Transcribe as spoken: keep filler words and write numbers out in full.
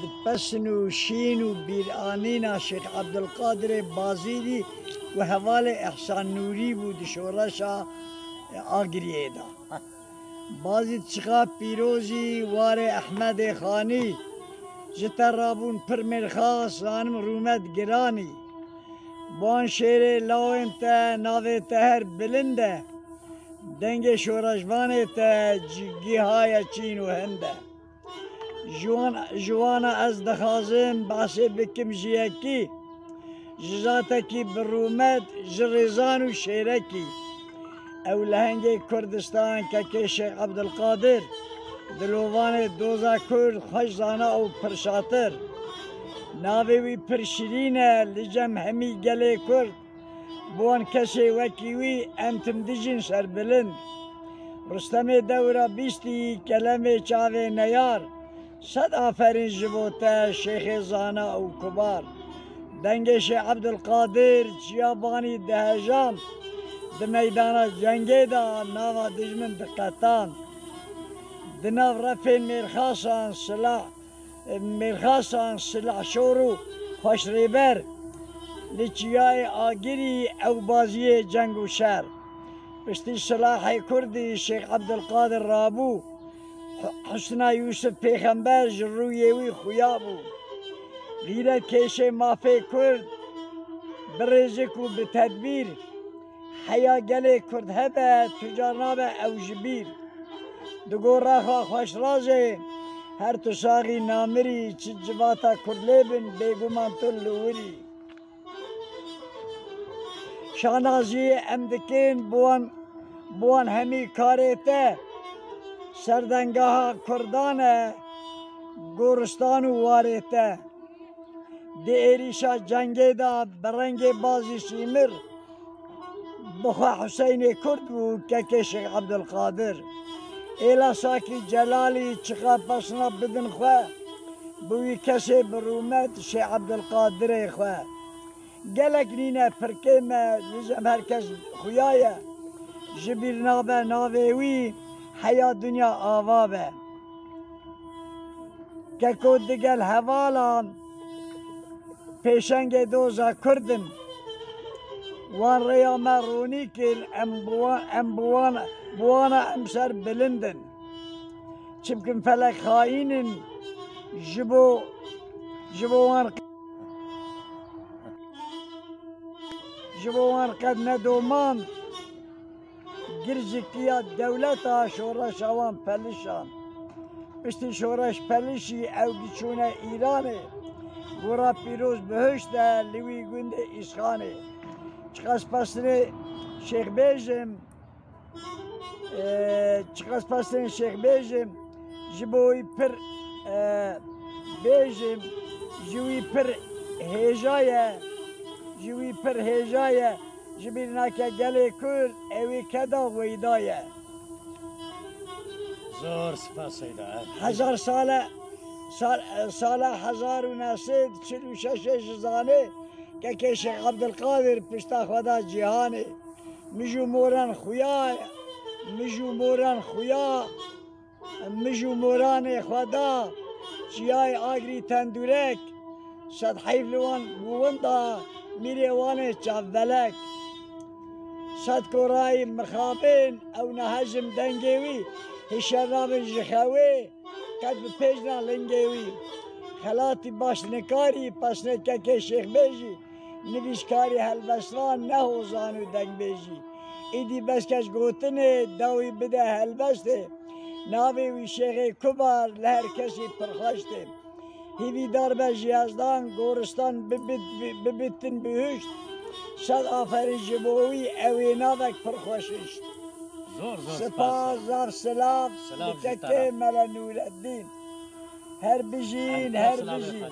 Di pesn û şîn û bîranîna Şêx Ebdulqadirê Bazîdî ku hevalê Ehsan Nûrî bû di şoreşa Agiriyê de. Bazîd çiqa pîrozî warê Ehmedê Xanî, ji te rabûn pir mêrxas, zanim rûmet giranî. Bi wan şêrê lawên te navê te her bilind e, dengê şoreşvanê te cî-, gîha ye Çîn û Hind e. Ji wan, ji wana ez dixwazim behsê bikim ji yekî, ji zatekî bi rûmet, ji rêzan û şêrekî. Ew lehengê Kurdistan, kekê Şêx Ebdulqadir, dilovanê doza Kurd, xweş zana û pirşatir. Navê wî pir şirîn e li cem hemî gelê Kurd. Bi wan kesê wekî wî em tim dijîn serbilind. Rustemê dewra bîstî, kelemê çavê neyar. Sed aferîn ji bo te şêxê zana û kubar. Dengê Şêx Ebdulqadir çiya banî dihejand. Di meydana cengê de nava dijmin diqetand. Di nav refên mêrxasan silah mêrxasan, silahşor û xweşrêber li çiyayê Agirî ew baziyê ceng û şer. Piştî silahê Kurdî Şêx Ebdulqadir rabû, Husna Yûsif pêxember ji rûyê wî xuya bû. Xîret kêşê mafê Kurd bi rêzik û bi tedbîr. Heya gelê Kurd hebe, tu car nabe ew ji bîr. Di gora xwe xweş razê, her tu saxî namirî, çi civata Kurd lê bin, bêguman tu li wir î. Şanaziyê em dikin bi wan, bi wan hemî karê te, serdengaha Kurdan e, goristan û warê te. Di êrîşa cengê de bi rengê bazî sîmir, bi xwe Huseynê Kurd bû, kekê Şêx Ebdulqadir. Êla Sakî Celalî çiqa pesna bidin xwe, bi wî kesê bi rûmet Şêx Ebdulqadirê xwe. Gelek nîne pirkê me, li cem her kes xuya ye. Ji bîr nabe navê wî, heya dinya ava be. Keko digel hevalan pêşengê doza Kurd in. Wan rêya me ronî kir, em bi wan, em bi wan, bi wana em ser bilind in. Çimkin felek xayîn in, ji bo, ji bo wan, ji bo wan qet nedomand. Girjikiya dewleta şoreşa wan pelişan. Piştî şoreş pelişî ew giçûne Îranê. Gora pîroz bihişt e li wî gundê Îsxanê. Çiqas pesnê Şêx bêjim, e, çiqas pesnê Şêx bêjim, ji bo wî pir, e, bêjim, ji wî pir hêja ye, ji wî pir hêja ye. Ji bîr nake gelê Kurd, ewî keda weyda ye. Zor spas Seyda. Hezar sale, sal, sala hezar û neh sed çil û şeş ji zanê, kekê Şêx Ebdulqadir pişta xwe da cîhanê. Mij û moran xuya, mij û moran xuya. Mij û moranê xwe da çiyayê Agirî tendûrek, sed heyf li wan bûwin da mîrê wan ê çavbelek. Sed korayî mixabin ew nehejim dengê wî, hişyar nabin ji xewê, qet bi pêş na lingê wî. Xelatî baş nikarî, pesnê kekê şêxbêjî, nivîskarî helbestvan ne hozan û dengbêjî. Îdî bes kes gotinê, dawî bide helbestê. Navê wî Şêxê Kubar li her kesî pir xweş tê. Hîvîdar be ji Yezdan, goristan bibit-, bi-, bibitin bihuşt. Sed aferîn ji bo wî, ew ê navek pir xweş hişt. Zor, zor spas. Spas, zaf silav, silav ji te re. Kekê Mele Nûreddîn. Her bijîn, her bijîn.